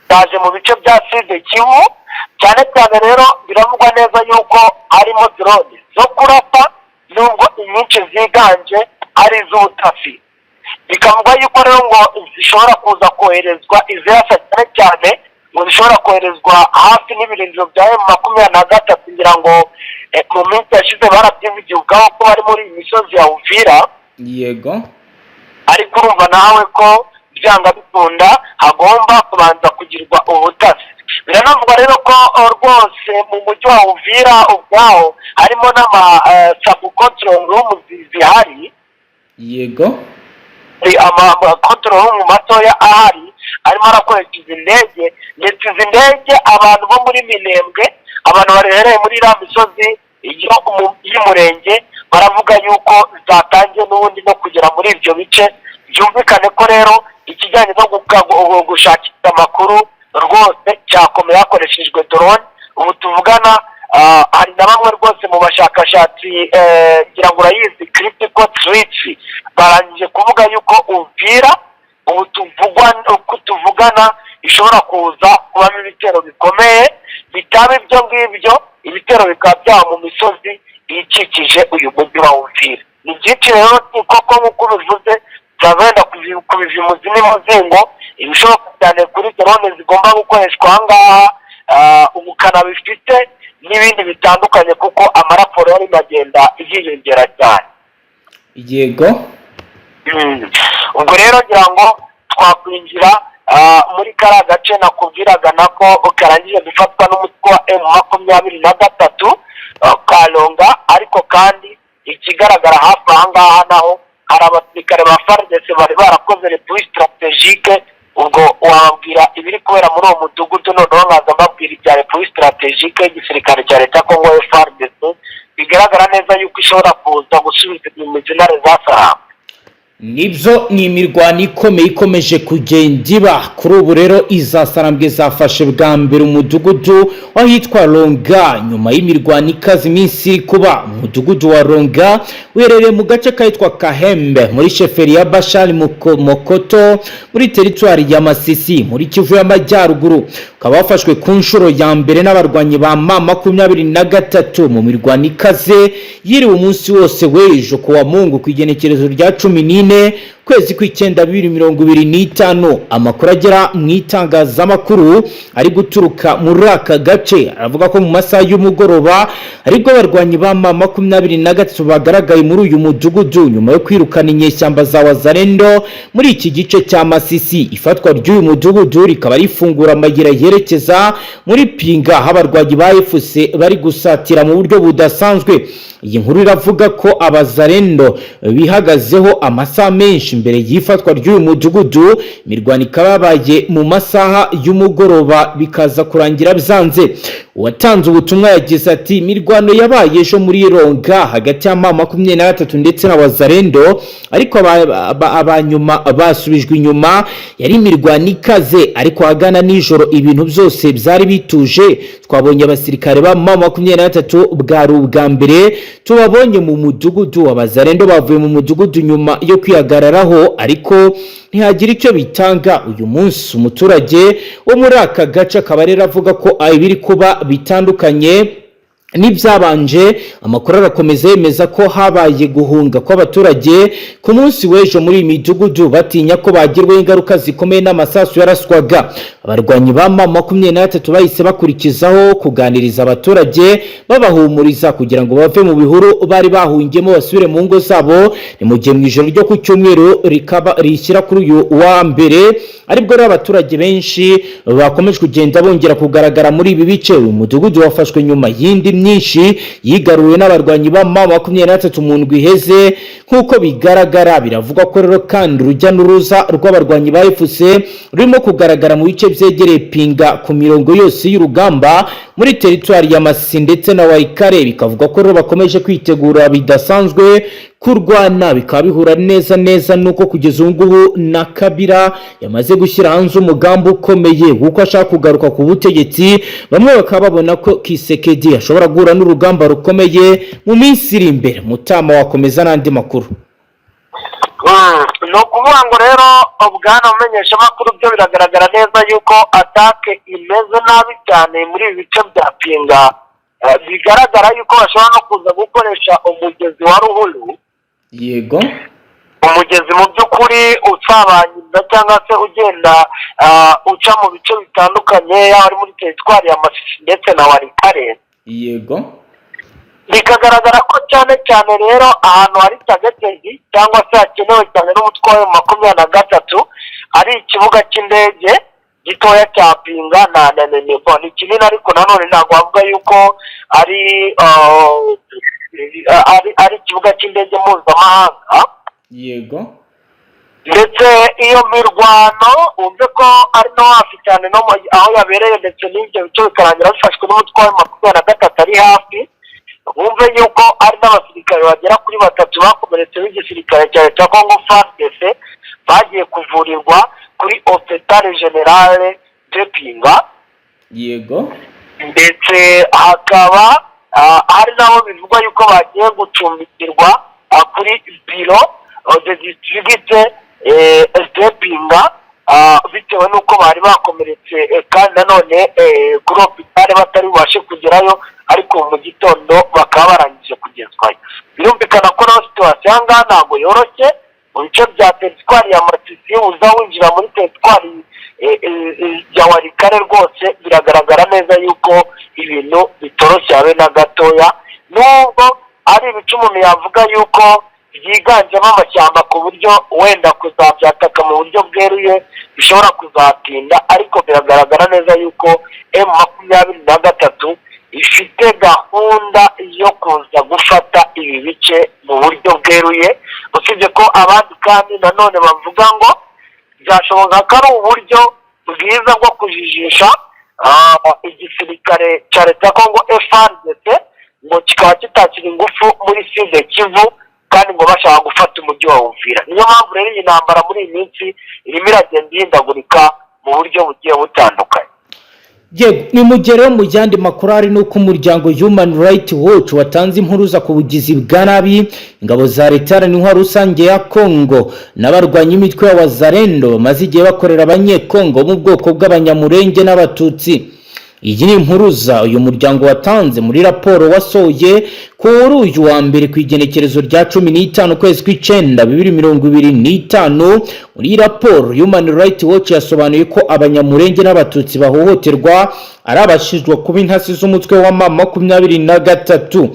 Zaje mu bice bya Sud Kivu cyane cyane. Rero biravugwa neza yuko harimo drone zo kurasa, nubwo inyinshi ziganje ari iz'ubutasi. Bikavugwa yuko rero ngo zishobora kuza koherezwa, izirasa cyane cyane ngo zishobora koherezwa hafi n'ibirindiro bya M23. Ngira ngo mu minsi yashize barabyivugiye ubwabo ko bari muri iyi misozi ya Uvira. Ariko urumva nawe ko byanga bikunda hagomba kubanza kugirwa ubutasi. Biranavugwa rero ko rwose mu mujyi wa Uvira ubwaho harimo n'ama sub control room zihari. Hari ama control room matoya ahari arimo arakoresha izi ndege. Ndetse izi ndege, abantu bo muri Minembwe, abantu baherereye muri iriya misozi y'umurenge, baravuga yuko zatangiye n'ubundi no kugera muri ibyo bice. Byumvikane ko rero ikijyanye no gushakisha amakuru rwose cyakomeye hakoreshejwe drone. Ubu tuvugana hari na bamwe rwose mu bashakashatsi, ngira ngo urayizi Critical Threats, barangije kuvuga yuko Uvira ubu tuvugwa, uko tuvugana, ishobora kuza kubamo ibitero bikomeye. Bitaba ibyo ngibyo, ibitero bikaba byaba mu misozi ikikije uyu mujyi wa Uvira. Ni byinshi rero, ni koko nk'uko ubivuze, turabenda kubiva imuzi n'umuzingo ibishoboka cyane kuri drone zigomba gukoreshwa aha ngaha, ubukana bifite n'ibindi bitandukanye, kuko amaraporo yarimo agenda yiyongera cyane. Ubwo rero ngira ngo twakwinjira muri kariya gace nakubwiraga nako karangije gufatwa n'umutwe wa M23, Kalonga. Ariko kandi ikigaragara hafi aha ngaha naho hari abasirikare ba FARDC bari barakoze repli stratégique. Ubwo wababwira ibiri kubera muri uwo mudugudu, noneho nkaza mbabwira ibya repli stratégique y'igisirikare cya leta ya Kongo FARDC, bigaragara neza yuko ishobora kuza gusubiza inyuma izi ntare za Sarambwe. Nibyo, ni imirwano ikomeye ikomeje kugenda iba kuri ubu. Rero iza Sarambwe zafashe bwa mbere umudugudu w'ahitwa Ronga nyuma y'imirwano ikaze iminsi iri kuba. Umudugudu wa Ronga uherereye mu gace kahitwa Kahembe, muri chefferie ya Bashari Mokoto, muri teritwari ya Masisi, muri Kivu y'Amajyaruguru. Ukaba wafashwe ku nshuro ya mbere n'abarwanyi ba M23 mu mirwano ikaze yiriwe umunsi wose w'ejo ku wa Mungu, ku igenekerezo rya 14 kwezi kw'icyenda 2025. Amakuru agera mu itangazamakuru ari guturuka muri aka gace aravuga ko mu masaha y'umugoroba aribwo abarwanyi ba M23 bagaragaye muri uyu mudugudu nyuma yo kwirukana inyeshyamba za Wazalendo muri iki gice cya Masisi. Ifatwa ry'uyu mudugudu rikaba rifungura amayira yerekeza yerekeza muri Pinga, aho abarwanyi ba AFC bari gusatira mu buryo budasanzwe. Iyi nkuru iravuga ko Abazarendo bihagazeho amasaha menshi mbere y'ifatwa ry'uyu mudugudu, imirwano ikaba yabaye mu masaha y'umugoroba, bikaza kurangira byanze. Uwatanze ubutumwa yagize ati: "Imirwano yabaye ejo muri Ronga hagati ya M23 ndetse na Wazarendo, ariko abanyuma basubijwe inyuma. Yari imirwano ikaze, ariko ahagana nijoro ibintu byose byari bituje. Twabonye abasirikare ba M23, bwari ubwa mbere tubabonye mu mudugudu. Abazarendo bavuye mu mudugudu nyuma yo kwihagararaho, ariko ntihagira icyo bitanga uyu munsi." Umuturage wo muri aka gace akaba rero avuga ko ibiri kuba bitandukanye n'ibyabanje. Amakuru arakomeza yemeza ko habaye guhunga kw'abaturage ku munsi w'ejo muri iyi midugudu, batinya ko bagirwaho ingaruka zikomeye n'amasasu yaraswaga. Abarwanyi ba M23 bahise bakurikizaho kuganiriza abaturage, babahumuriza kugira ngo bave mu bihuru bari bahungiyemo basubire mu ngo zabo. Ni mu gihe mu ijoro ryo ku cyumweru rikaba rishyira kuri uyu wa mbere aribwo rero abaturage benshi bakomeje kugenda bongera kugaragara muri ibi bice. Uyu mudugudu wafashwe nyuma y'indi myinshi yigaruriwe n'abarwanyi ba M23 mu ndwi iheze. Nk'uko bigaragara, biravugwa ko rero kandi urujya n'uruza rw'abarwanyi ba AFC rurimo kugaragara mu bice byegereye Pinga ku mirongo yose y'urugamba muri teritwari ya Masisi ndetse na Walikale. Bikavuga ko rero bakomeje kwitegura bidasanzwe kurwana, bikaba bihura neza neza nuko kugeza ubu ngubu na Kabila yamaze gushyira hanze umugambi ukomeye w'uko ashaka kugaruka ku butegetsi. Bamwe bakaba babona ko Tshisekedi ashobora guhura n'urugamba rukomeye mu minsi iri imbere. Mutama, wakomeza n'andi makuru. Ni ukuvuga ngo rero, bwana mumenyeshamakuru, byo biragaragara neza yuko attaque imeze nabi cyane muri ibi bice bya Pinga. Bigaragara yuko bashobora no kuza gukoresha umugezi wa Ruhuru. Umugezi mu by'ukuri usabanyiriza cyangwa se ugenda uca mu bice bitandukanye, yaba ari muri teritwari ya Masisi ndetse na Walikale. Bikagaragara ko cyane cyane rero ahantu hari targeted cyangwa se hakenewe cyane n'umutwe wa 23 ari ikibuga cy'indege gitoya cya Pinga. Na ni kinini, ariko nanone ntabwo wavuga yuko ari ikibuga cy'indege mpuzamahanga. Ndetse iyo mirwano wumve ko ari no hafi cyane no aho yabereye, ndetse n'ibyo bice bikarangira bifashwe n'umutwe wa 23 ari hafi. Wumve yuko ari n'abasirikare bagera kuri batatu bakomeretse b'igisirikare cya leta ya Congo FARDC, bagiye kuvurirwa kuri Hôpital Général de Pinga. Ndetse hakaba hari n'abo bivugwa yuko bagiye gucumbikirwa kuri bureau de district de Pinga, bitewe n'uko bari bakomeretse, kandi nanone kuri hôpital batari bubashe kugerayo, ariko mu gitondo bakaba barangije kugezwayo. Birumvikana ko naho situation aha ngaha ntabwo yoroshye mu bice bya teritwari ya Masisi, uza winjira muri teritwari ya Walikale. Rwose biragaragara neza yuko ibintu bitoroshye habe na gatoya, nubwo ari ibice umuntu yavuga yuko byiganjemo amashyamba, ku buryo wenda kuzabyataka mu buryo bweruye bishobora kuzatinda, ariko biragaragara neza yuko M23 ifite gahunda yo kuza gufata ibi bice mu buryo bweruye. Usibye ko abandi kandi nanone bavuga ngo byashoboka ko ari uburyo bwiza bwo kujijisha igisirikare cya leta ya Kongo FARDC, ngo kikaba kitakira ingufu muri Sud Kivu, kandi ngo bashaka gufata umujyi wa Uvira. Niyo mpamvu rero iyi ntambara muri iyi minsi irimo iragenda ihindagurika mu buryo bugiye butandukanye. Yego, ni mu gihe rero mu yandi makuru hari n'uko umuryango Human Rights Watch watanze impuruza ku bugizi bwa nabi ingabo za leta iharanira intwaro rusange ya Congo n'abarwanya imitwe ya Wazarendo bamaze igihe bakorera Abanyekongo mu bwoko bw'Abanyamurenge n'Abatutsi. Iyi ni impuruza uyu muryango watanze muri raporo wasohoye kuri uyu wa mbere, ku igenekerezo rya 15 ukwezi kw'icenda 2025. Muri iyi raporo, Human Rights Watch yasobanuye ko Abanyamurenge n'Abatutsi bahohoterwa ari abashinjwa kuba intasi z'umutwe wa M23.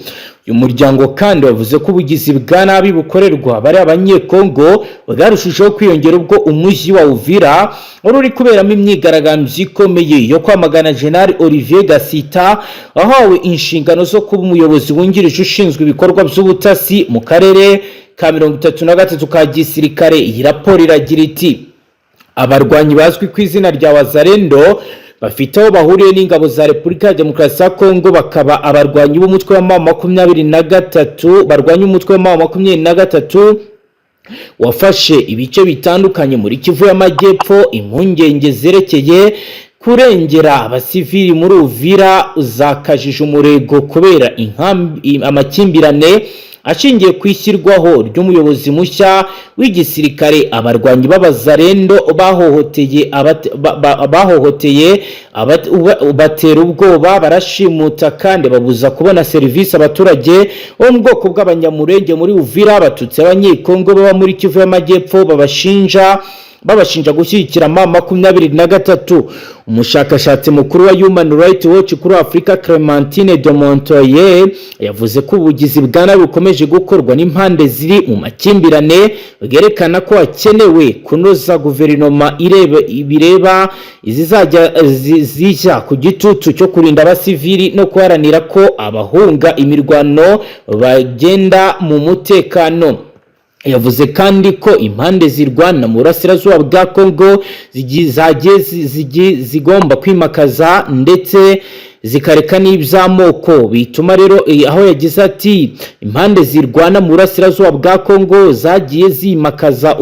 Uyu muryango kandi wavuze ko ubugizi bwa nabi bukorerwa bari Abanyekongo bwarushijeho kwiyongera ubwo umujyi wa Uvira wari uri kuberamo imyigaragambyo ikomeye yo kwamagana General Olivier Gasita, wahawe inshingano zo kuba umuyobozi wungirije ushinzwe ibikorwa by'ubutasi mu karere ka 33 ka gisirikare. Iyi raporo iragira iti: "Abarwanyi bazwi ku izina rya Wazalendo bafite aho bahuriye n'ingabo za Repubulika ya Demokarasi ya Kongo, bakaba abarwanyi b'umutwe wa M23, barwanya umutwe wa M23 wafashe ibice bitandukanye muri Kivu y'Amajyepfo. Impungenge zerekeye kurengera abasivili muri Uvira zakajije umurego kubera amakimbirane ashingiye ku ishyirwaho ry'umuyobozi mushya w'igisirikare. Abarwanyi b'Abazarendo bahohoteye, batera ubwoba, barashimuta kandi babuza kubona serivisi abaturage bo mu bwoko bw'Abanyamurenge muri Uvira, Abatutsi, Abanyekongo baba muri Kivu y'Amajyepfo, babashinja gushyigikira M23." Umushakashatsi mukuru wa Human Rights Watch kuri Afurika, Clementine de Montoye, yavuze ko ubugizi bwa nabi bukomeje gukorwa n'impande ziri mu makimbirane bwerekana ko hakenewe kunoza guverinoma ireba bireba izizajya zijya ku gitutu cyo kurinda abasivili no guharanira ko abahunga imirwano bagenda mu mutekano. Yavuze kandi ko impande zirwana mu burasirazuba bwa Kongo zagiye zigomba kwimakaza ndetse zikareka n'iby'amoko bituma rero aho yagize ati: "Impande zirwana mu burasirazuba bwa Kongo zagiye zimakaza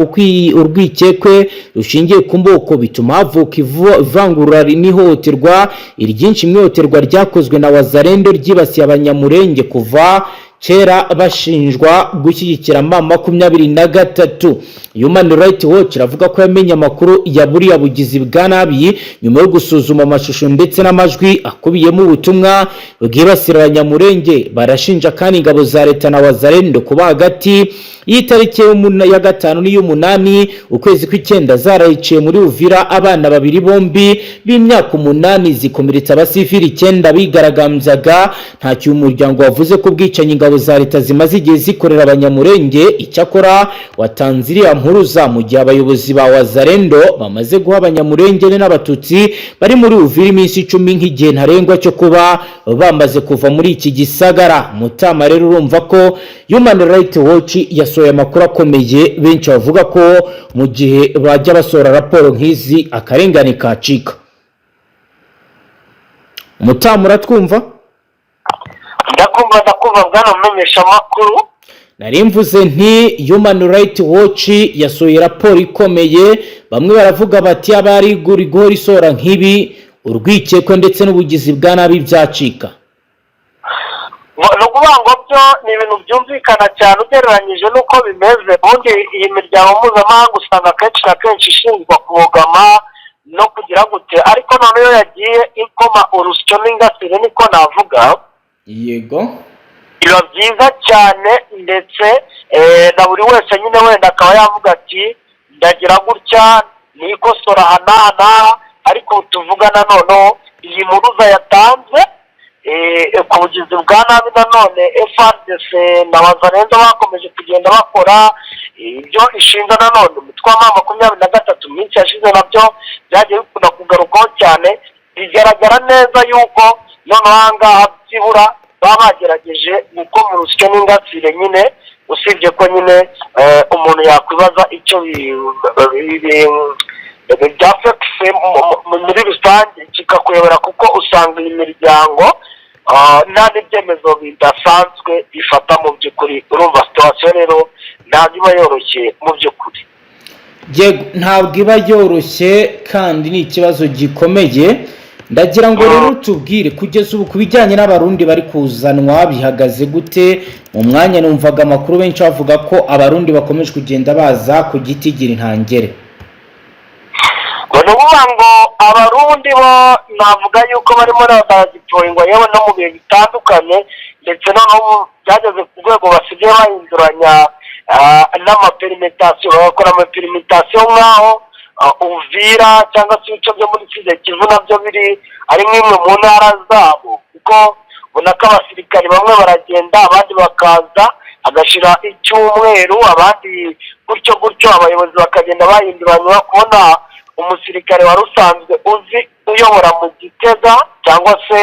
urwikekwe rushingiye ku moko, bituma havuka ivangura n'ihohoterwa iryinshi. Mu ihohoterwa ryakozwe na Wazalendo ryibasiye Abanyamurenge kuva kera bashinjwa gushyigikira M23." Human Rights Watch iravuga ko yamenye amakuru ya buriya bugizi bwa nabi nyuma yo gusuzuma amashusho ndetse n'amajwi akubiyemo ubutumwa bwibasira Abanyamurenge. Barashinja kandi ingabo za leta na Wazalendo kuba hagati y'itariki ya 5 n'iy'umunani ukwezi kw'icyenda zarayiciye muri Uvira abana babiri bombi b'imyaka 8, zikomeretsa abasivili 9 bigaragambyaga. Ntacyo umuryango wavuze ko ubwicanyi ingabo za leta zimaze igihe zikorera Abanyamurenge. Icyakora watanze iriya mpuruza mu gihe abayobozi ba Wazalendo bamaze guha Abanyamurenge n'Abatutsi bari muri Uvira iminsi 10 nk'igihe ntarengwa cyo kuba bamaze kuva muri iki gisagara. Mutama, rero urumva ko Human Rights Watch yasohoye amakuru akomeye. Benshi bavuga ko mu gihe bajya basohora raporo nk'izi akarengane kacika. Mutama, uratwumva? Ndakumva, ndakumva, bwana mumenyesha amakuru. Nari mvuze nti Human Rights Watch yasohoye raporo ikomeye. Bamwe baravuga bati aba ari guhora isohora nk'ibi, urwikekwe ndetse n'ubugizi bwa nabi byacika. Ni ukuvuga ngo byo ni ibintu byumvikana cyane ugereranyije n'uko bimeze. Ubundi iyi miryango mpuzamahanga usanga akenshi na kenshi ishinzwe kubogama no kugira gute, ariko noneho iyo yagiye ikoma urusyo n'ingasire, niko navuga, biba byiza cyane, ndetse na buri wese nyine wenda akaba yavuga ati: "Ndagira gutya nikosora aha n'aha n'aha." Ariko tuvugana noneho iyi mpuruza yatanzwe ku bugizi bwa nabi nanone FARDC na Wazalendo bakomeje kugenda bakora, ibyo ishinga nanone umutwe wa M23 mu minsi yashize, nabyo byagiye bikunda kugarukwaho cyane. Bigaragara neza yuko noneho aha ngaha byibura baba bagerageje gukoma urusyo n'ingasire nyine, usibye ko nyine umuntu yakwibaza icyo bya fekise muri rusange kikakuyobera, kuko usanga iyi miryango nta n'ibyemezo bidasanzwe ifata. Mu by'ukuri urumva situation rero ntabwo iba yoroshye mu by'ukuri. Yego, ntabwo iba yoroshye kandi ni ikibazo gikomeye. Ndagira ngo rero tubwire kugeza ubu ku bijyanye n'Abarundi bari kuzanwa bihagaze gute? Mu mwanya numvaga amakuru benshi bavuga ko Abarundi bakomeje kugenda baza ku giti gira intangere. Ngo ni ukuvuga ngo Abarundi bo navuga yuko barimo baradeployingwa, yewe no mu bihe bitandukanye, ndetse noneho byageze ku rwego basigaye bahinduranya n'amapermutation, bagakora amapermutation nk'aho Uvira cyangwa se ibice byo muri Sud Kivu nabyo biri ari nk'imwe mu ntara zabo, kuko Ubona ko abasirikari bamwe baragenda, abandi bakaza, hagashira icyumweru, abandi gutyo gutyo, abayobozi bakagenda bahinduranywa. Kubona umusirikare wari usanzwe uzi uyobora mu Gitega cyangwa se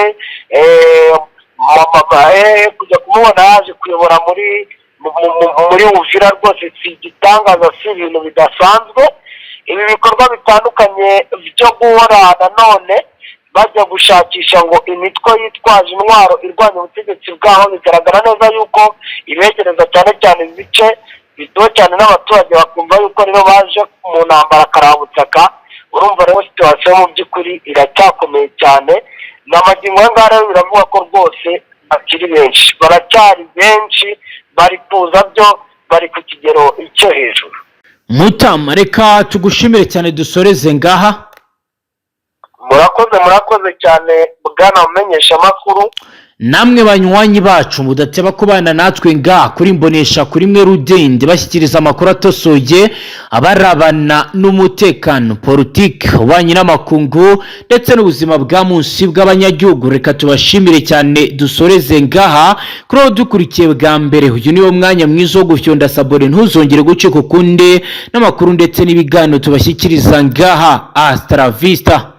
kujya kumubona yaje kuyobora muri Uvira rwose si igitangaza, si ibintu bidasanzwe. Ibi bikorwa bitandukanye byo guhora nanone bajya gushakisha ngo imitwe yitwaje intwaro irwanya ubutegetsi bwaho, bigaragara neza yuko ibegereza cyane cyane ibice bituwe cyane n'abaturage, bakumva yuko rero baje mu ntambara karabutaka. Urumva rero situation mu by'ukuri iracyakomeye cyane. Ni amagingo aya ngaya rero biravuga ko rwose bakiri benshi, baracyari benshi, bari kuza byo bari ku kigero cyo hejuru. Mutama, reka tugushimire cyane, dusoreze ngaha. Murakoze, murakoze cyane, bwana mumenyeshamakuru. Namwe banywanyi bacu mudateba kubana natwe nga kuri mbonesha kuri mwe rudende bashyikiriza amakuru atosoye abarabana n'umutekano, politiki, ububanyi n'amakungu ndetse n'ubuzima bwa munsi bw'abanyagihugu, reka tubashimire cyane, dusoreze ngaha. Kuri aho dukurikiye bwa mbere, uyu niwo mwanya mwiza wo gufyonda s'abonner, ntuzongere gucika ukundi n'amakuru ndetse n'ibiganiro tubashyikiriza ngaha. Hasta la vista.